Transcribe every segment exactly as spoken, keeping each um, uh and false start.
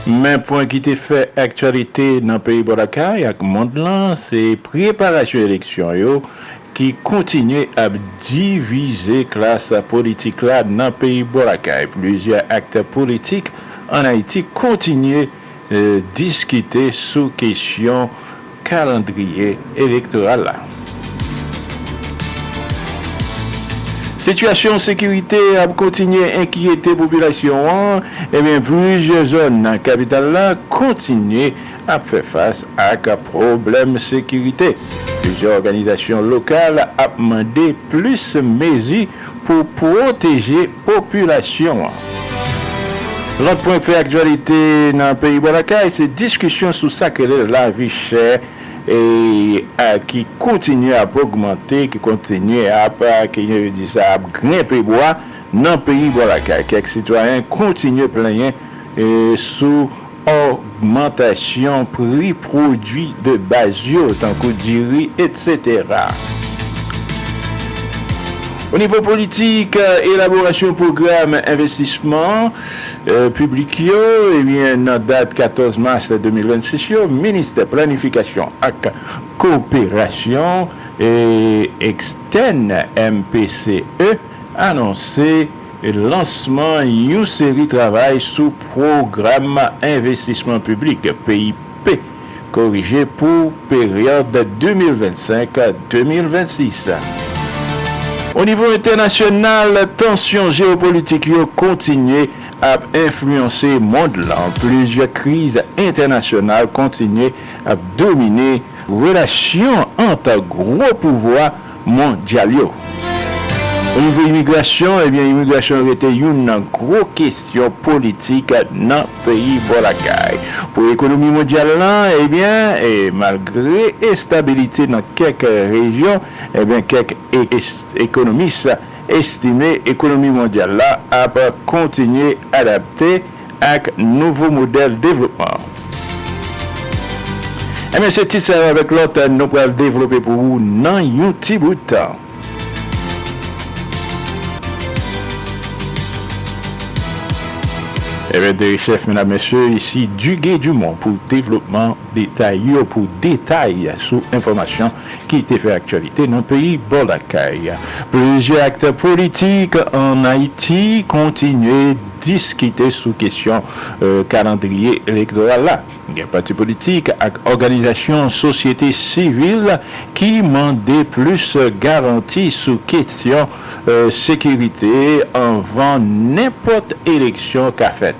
Men pwen ki te fè aktyalite nan peyi bò lakay ak mond lan, se preparasyon eleksyon yo ki kontinye ap divize klas politik la nan peyi bò lakay. Plizyè aktè politik ann Ayiti kontinye, eh, diskite sou kesyon kalandriye elektoral la. Sitiyasyon sekirite ap kontinye enkyete popilasyon an. Ebyen, plizyè zòn nan kapital la kontinye ap fè fas ak pwoblèm sekirite. Plizyè òganizasyon lokal ap mande plis mezi pou pwoteje popilasyon an. Lòt pwen k fè aktyalite nan peyi bò lakay, se diskisyon sou sa k rele lavi chè, e, a, ki kontinye ap ogmante, ki kontinye ap, a, ki, yo di sa, ap grenpe bwa nan peyi bò lakay. Kèk sitwayen kontinye plenyen, e, sou ogmantasyon pri pwodui de baz yo, tankou diri, etsetera. O nivo politik, elaborasyon pwogram envestisman, eh, piblik yo, ebyen, nan dat katòz mas de mil vennsis yo, Ministè Planifikasyon ak Koperasyon, eh, Ekstèn, M P C E, anonse lansman yon seri travay sou pwogram envestisman piblik, P I P, korije pou peryòd de mil vennsenk de mil vennsis. O nivo entènasyonal, tansyon jewopolitik yo kontinye ap enfliyanse mond lan. Plizyè kriz entènasyonal kontinye ap domine relasyon ant gwo pouvwa mondyal yo. O nivo imigrasyon, ebyen, imigrasyon rete youn nan gwo kesyon politik nan peyi bò lakay. Pou ekonomi mondyal lan, ebyen, e malgre estabilite nan kèk rejyon, ebyen, kèk e-, es-, ekonomis estime ekonomi mondyal la ap kontinye adapte ak nouvo modèl devlopman. Ebyen, se tit sa yo avèk lòt nou pral devlope pou ou nan yon ti bout tan. Ebyen, de chèf, medam, mesye, isi Duguay Dumont pou devlopman detay yo, pou detay sou enfòmasyon ki te fè aktyalite nan peyi bò lakay. Plizyè aktè politik ann Ayiti kontinye diskite sou kesyon, eh, kalandriye elektoral la. Gen pati politik ak òganizasyon sosyete sivil ki mande plis garanti sou kesyon, eh, sekirite anvan nenpòt eleksyon ka fèt.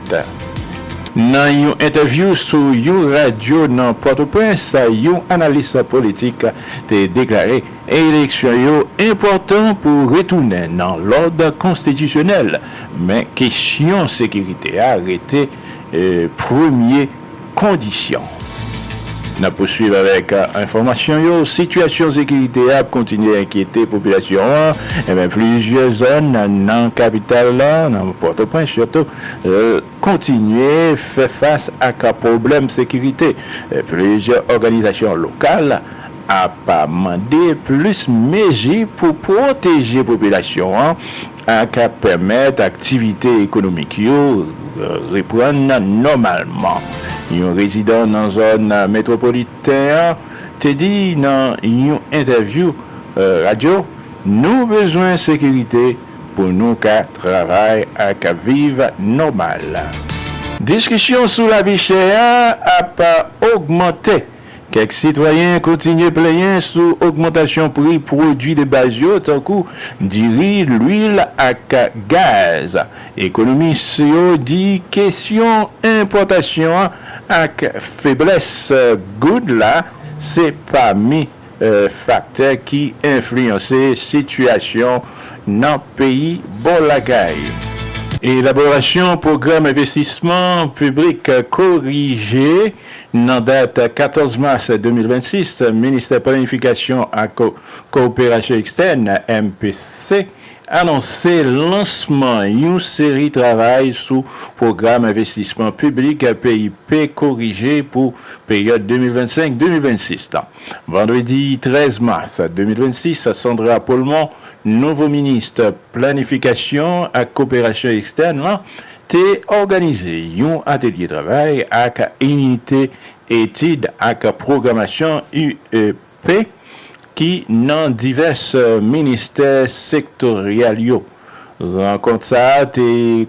Nan yon entèvyou sou yon radyo nan Pòtoprens, yon analis politik te deklare eleksyon yo enpòtan pou retounen nan lòd konstitisyonèl, men kesyon sekirite a rete, eh, premye kondisyon. N ap pouswiv avèk, eh, enfòmasyon yo. Sitiyasyon sekirite a ap kontinye enkyete popilasyon an. Ebyen, plizyè zòn nan kapital la, nan Pòtoprens sitou, eh, kontinye fè fas ak pwoblèm sekirite. Eh, plizyè òganizasyon lokal ap mande plis mezi pou pwoteje popilasyon an ak pèmèt aktivite ekonomik yo reprann nòmalman. Yon rezidan nan zòn metwopoliten an te di nan yon entèvyou, eh, radyo, nou bezwen sekirite pou nou ka travay ak viv nòmal. Diskisyon sou lavi chè a ap ogmante. Kèk sitwayen kontinye plenyen sou ogmantasyon pri pwodui de baz yo, tankou diri, lwil ak gaz. Ekonomis yo di kesyon enpòtasyon an ak feblès goud la se pami, eh, faktè ki enfliyanse sitiyasyon nan peyi bò lakay. Elaborasyon pwogram envestisman piblik korije. Nan dat katòz mas de mil vennsis, Ministè Planifikasyon ak Ko-, Koperasyon Ekstèn, M P C, anonse lansman yon seri travay sou pwogram envestisman piblik, P I P, korije pou peryòd de mil vennsenk de mil vennsis la. Vandredi trèz mas de mil vennsis, Sandra Paulmont, nouvo minis planifikasyon ak koperasyon ekstèn lan, te òganize yon atelye travay ak Inite Etid ak Pwogramasyon, U E P, ki nan divès ministè sektoryal yo. Rankont sa a te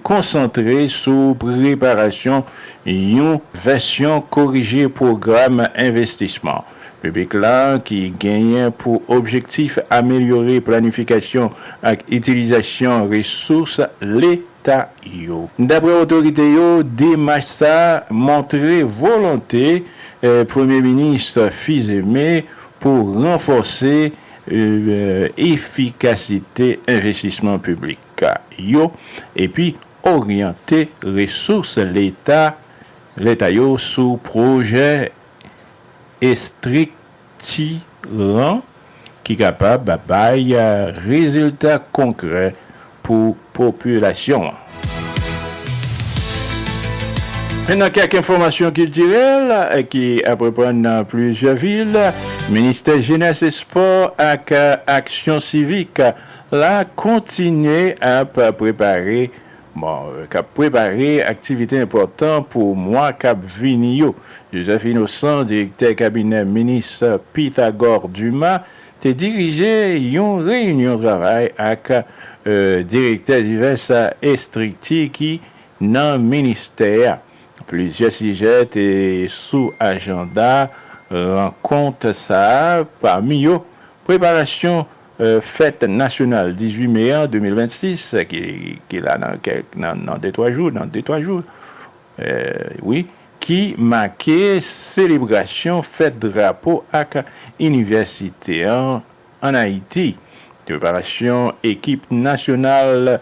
konsantre sou preparasyon yon vèsyon korije pwogram envestisman piblik la, ki genyen pou objektif amelyore planifikasyon ak itilizasyon resous leta yo. Daprè otorite yo, demach sa a montre volonte, eh, Premye Minis Fils-Aimé pou ranfòse, eh, efikasite envestisman piblik yo epi oryante resous leta, leta yo sou pwojè estriktiran ki kapab bay, eh, rezilta konkrè pou popilasyon an. Men nan kèk enfòmasyon kiltirèl, eh, ki ap reprann nan plizyè vil, Ministè Jenès, Espò ak, eh, Aksyon Sivik la kontinye ap prepare, bon, k ap prepare aktivite enpòtan pou mwa k ap vini yo. Joseph Innocent, direktè kabinè minis Pythagore Dumas, te dirije yon reyinyon travay ak, eh, direktè divès estrikti ki nan ministè a. Plizyè sijè te sou ajanda rankont sa a, pami yo preparasyon, eh, fèt nasyonal dizuit me an de mil vennsis, ki, ki la nan kèk, nan, nan de twa jou, nan de twa jou, eh, wi, ki make selebrasyon fèt drapo ak inivèsite an ann Ayiti. Preparasyon ekip nasyonal,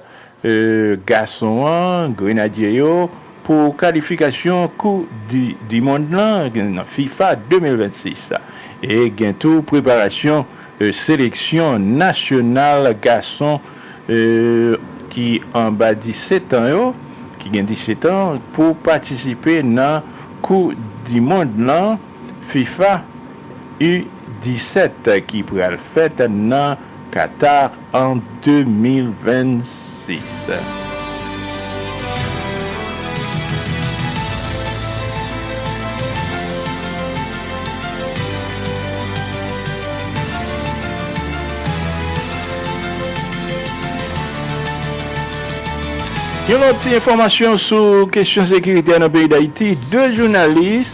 eh, gason an, Grenadye yo, pou kalifikasyon Koup di, di Mond lan nan fifa de mil vennsis. E gen tou preparasyon, eh, seleksyon nasyonal gason, eh, ki anba disèt an yo, ki gen disèt an, pou patisipe nan Koup di Mond lan fifa U disèt ki pral fèt nan Qatar an de mil vennsis. Yon lòt ti enfòmasyon sou kesyon sekirite nan peyi Dayiti, de jounalis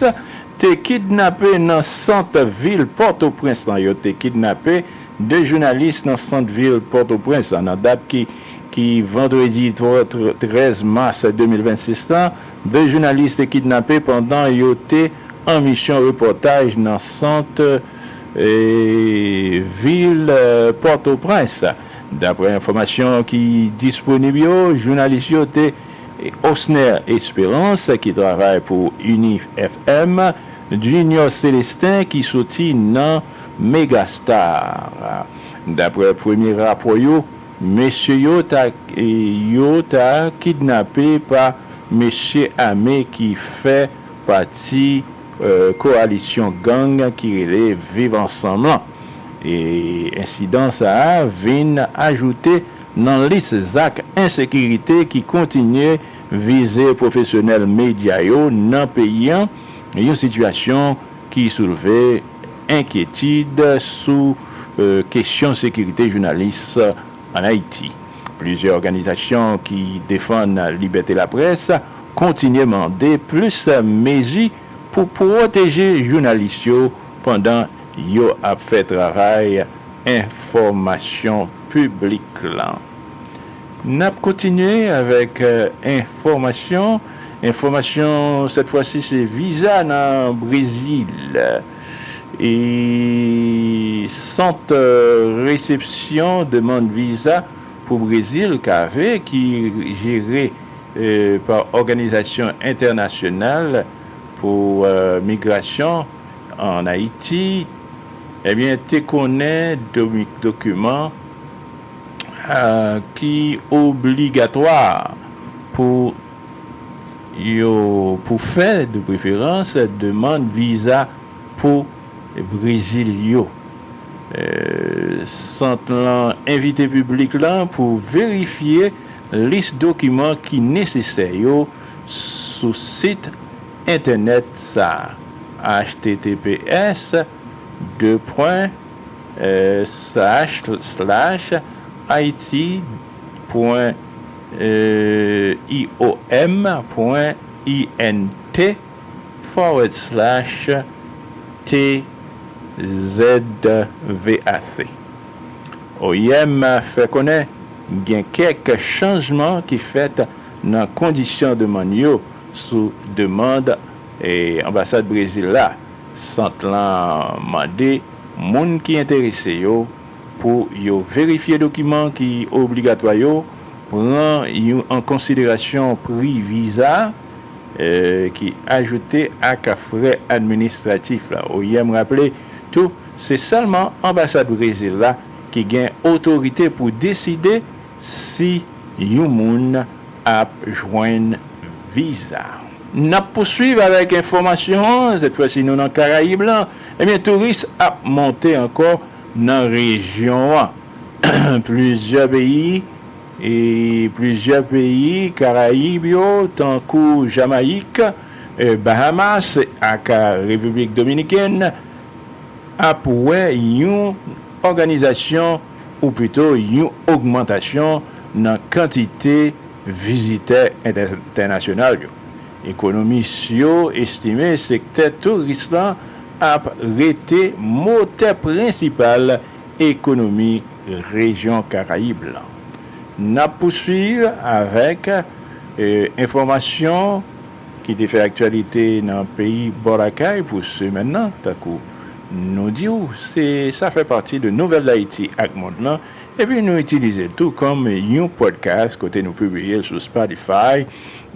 te kidnape nan sant vil Pòtoprens lan. Yo te kidnape de jounalis nan sant vil Pòtoprens lan. Nan dat ki, ki vandredi twa, trèz mas de mil vennsis lan, de jounalis te kidnape pandan yo te an misyon repòtaj nan sant, eh, vil, eh, Pòtoprens. Daprè enfòmasyon ki disponib yo, jounalis yo te Osner Espérance, ki travay pou Uni F M, Junior Célestin, ki soti nan Megastar. Daprè premye rapò yo, mesye yo ta, yo ta kidnape pa mesye ame ki fè pati, eh, kowalisyon gang ki rele Viv Ansanm lan. E ensidan sa a vin ajoute nan lis zak ensekirite ki kontinye vize pwofesyonèl medya yo nan peyi an, yon sitiyasyon ki soulve enkyetid sou, eh, kesyon sekirite jounalis ann Ayiti. Plizyè òganizasyon ki defann libète laprès kontinye mande plis mezi pou pwoteje jounalis yo pandan yo ap fè travay enfòmasyon piblik lan. N ap kontinye avèk, eh, enfòmasyon. Enfòmasyon, sèt fwa si, se viza nan Brezil. E sant, eh, resepsyon demann viza pou Brezil, CAVE, ki jere, eh, pa Òganizasyon Entènasyonal pou, eh, Migrasyon ann Ayiti, ebyen, te konnen domi-, dokiman, eh, ki obligatwa pou yo, pou fè, de preferans, demann viza pou Brezil yo. Eh, sant lan envite piblik lan pou verifye lis dokiman ki nesesè yo sou sit entènèt sa a, H T T P S deux points slash slash I T point I O M point I N T forward slash T Z V A C. O I M fè konnen gen kèk chanjman ki fèt nan kondisyon demann yo sou demann e, anbasad Brezil la. Sant lan mande moun ki enterese yo pou yo verifye dokiman ki obligatwa yo, pran yon, an konsiderasyon pri viza, e, ki ajoute ak frè administratif la. O I M raple tou, se sèlman anbasad Brezil la ki gen otorite pou deside si yon moun ap jwenn viza. N ap pouswiv avèk enfòmasyon an, sèt fwa si nou nan Karayib lan. Ebyen, touris ap monte ankò nan rejyon an. Plizyè peyi, e plizyè peyi Karayib yo, tankou Jamayik, e, Bahamas ak Repiblik Dominikèn, ap wè yon òganizasyon, ou pito yon ogmantasyon nan kantite vizitè entè-, entènasyonal yo. Ekonomis yo estime sektè touris lan ap rete motè prensipal ekonomi rejyon Karayib lan. N ap pouswiv avèk, e, enfòmasyon ki te fè aktyalite nan peyi bò lakay pou semèn nan, tankou nou di w, se, sa fè pati de Nouvèl Dayiti ak Mond lan, epi nou itilize l tou kòm yon podcast kote nou pibliye l sou Spotify,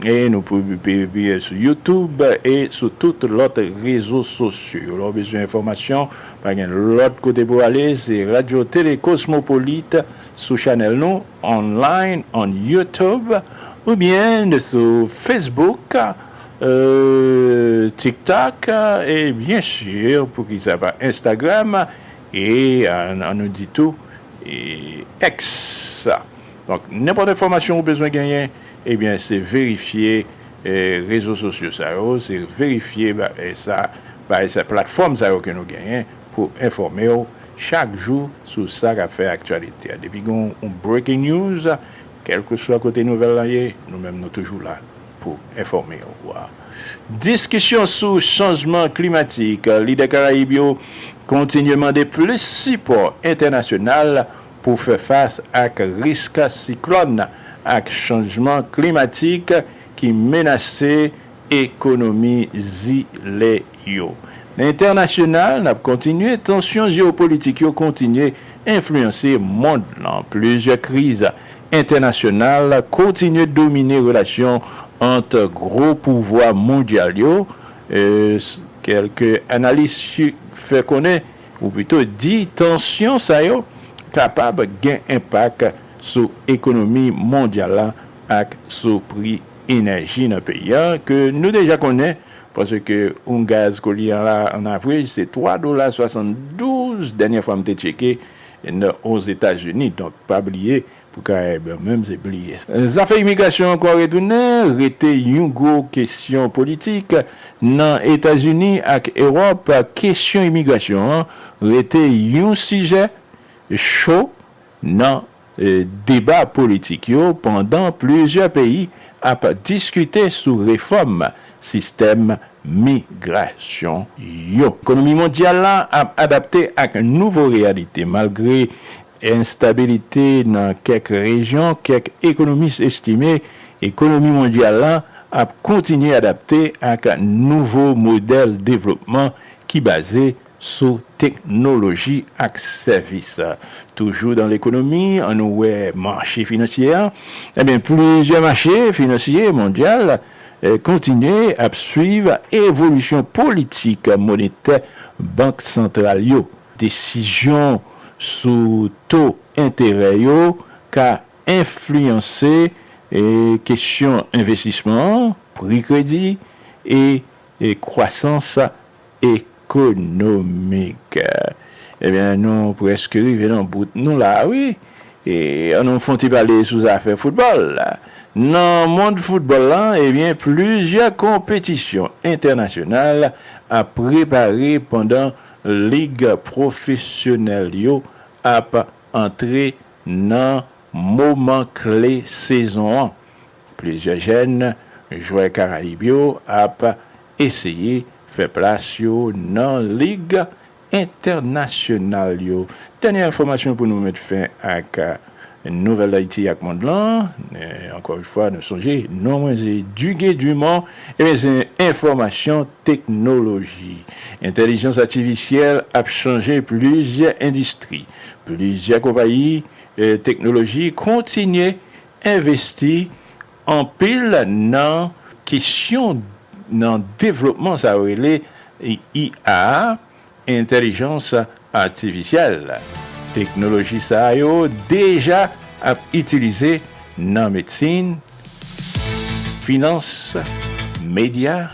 e nou pibliye l sou YouTube e sou tout lòt rezo sosyo yo. Lè w bezwen enfòmasyon, pa gen lòt kote pou w ale, se Radio Télé Cosmopolite sou chanèl nou, online, on YouTube, oubyen sou Facebook, e, TikTok, e byen si, poukisa pa Instagram, e, an, an nou di tou, e, X. Donk, nenpòt enfòmasyon ou bezwen genyen, ebyen, se verifye, e, rezo sosyo sa yo, se verifye ba-, e, sa, bay sa, platfòm sa yo ke nou genyen pou enfòme w chak jou sou sa k ap fè aktyalite a. Depi gen yon breaking news, kèlkeswa kote nouvèl la ye, nou menm nou toujou la pou enfòme w. Diskisyon sou chanjman klimatik, lidè Karayib yo kontinye mande plis sipò entènasyonal pou fè fas ak risk siklòn ak chanjman klimatik ki menase ekonomi zile yo. Nan entènasyonal, n ap kontinye, tansyon jewopolitik yo kontinye enfliyanse mond lan. Plizyè kriz entènasyonal kontinye domine relasyon ant gwo pouvwa mondyal yo. E, s-, kèlke analis fè konnen, ou pito di, tansyon sa yo kapab gen enpak sou ekonomi mondyal la ak sou pri enèji nan peyi a, ke nou deja konnen, paske yon gaz kolye an la, an avril, se twa dola swasanndouz, dènyè fwa m te tcheke, nan Ozetazini. Donk, pa bliye, pou Karayib yo menm, se bliye. Zafè imigrasyon ankò retounen, rete yon gwo kesyon politik nan Etazini ak Ewòp. Kesyon imigrasyon an rete yon sijè cho nan, e, deba politik yo, pandan plizyè peyi ap diskite sou refòm sistèm migrasyon yo. Ekonomi mondyal la ap adapte ak nouvo reyalite. Malgre enstabilite nan kèk rejyon, kèk ekonomis estime ekonomi mondyal la ap kontinye adapte ak nouvo modèl devlopman ki baze sou teknoloji ak sèvis. Toujou dan lekonomi, ann nou wè mache finansye a. Ebyen, plizyè mache finansye mondyal, eh, kontinye ap swiv evolisyon politik monetè bank santral yo. Desizyon sou to enterè yo ka enfliyanse, eh, kesyon envestisman, pri kredi e, e kwasans ekonomik. Ebyen, nou prèske rive nan bout nou la, wi. E ann nou fè yon ti pale sou zafè foutbòl. Nan mond foutbòl la, ebyen, plizyè konpetisyon entènasyonal ap prepare pandan lig pwofesyonèl yo ap antre nan moman kle sezon an. Plizyè jèn jwè Karayib yo ap eseye fè plas yo nan lig entènasyonal yo. Dènye enfòmasyon pou nou met fen ak Nouvèl Dayiti ak mond lan. Ankò yon fwa, nou sonje, non mwen se Dugué Dumont. Ebyen, se enfòmasyon teknoloji. Entèlijans atifisyèl ap chanje plizyè endistri. Plizyè konpayi teknoloji kontinye envesti anpil nan kesyon, nan devlopman sa yo rele I A, entèlijans atifisyèl. Teknoloji sa yo deja ap itilize nan medsin, finans, medya,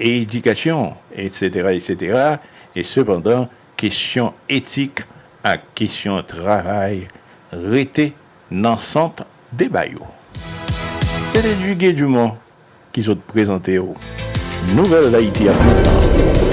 edikasyon, etsetera, etsetera. E sepandan, kesyon etik ak kesyon travay rete nan sant deba yo. Se te Dugué Dumont ki sot prezante w Nouvèl Dayiti ak mond lan.